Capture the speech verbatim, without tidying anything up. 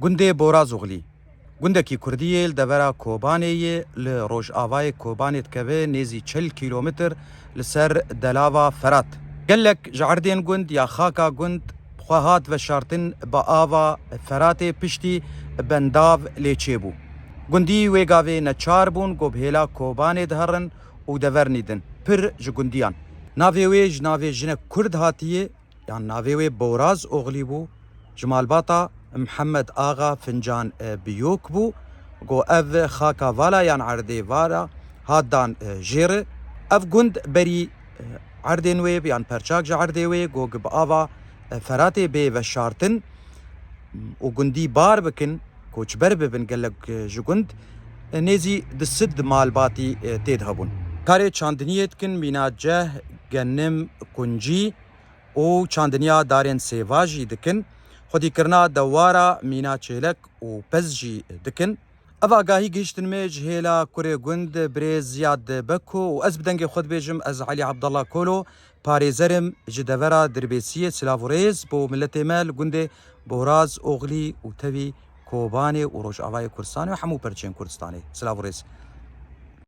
Gundê Borazoxlî. Gundekî kurdî yê li devera Kobanê yê, li rojavayê Kobanê dikeve, nêzî çil kîlometr li ser delava Ferat. Gelek ji erdên gund ya xaka gund xwe hat veşartin bi ava Feratê piştî bendav lê çêbû. Gundî wê gavê neçar bûn ku bi hêla Kobanê diherin û devernî din. Pir ji gundiyan. Navê wê ji navê jinek kurd hatiye, yan navê wê Borazoxlî bû, ji malbata Mihemed Axa Fincan, e, Biyok bû, ku ev xaka vala yan erdê vara hat dan, e, jê re. Ev gund berî, e, erdên wê yan perçak ji erdê wê ku bi ava, e, Feratê bê veşartin û gundî bar bikin, koçber bibin gelek, e, ji gund, e, nêzî du sed malbatî, e, tê de hebûn. Karê çandiniyê dikin, mîna ceh, genim, kuncî û çandiniya darên sêva jî dikin. Xwedîkirina dewara mîna çêlek û pez jî dikin. Ev agahî gihiştin me ji hêla kurê gund birêz Ziyad Beko û ez bi dengê xwe dibêjim, ez Elî Abdallah Kolo, parêzer im ji devera Dirbêsiyê. Silav û rêz bo miletê me li gundê Borazoxlî û tevî Kobanê û Rojavayê Kurdistanê û hemû perçên Kurdistanê. Silav û rêz.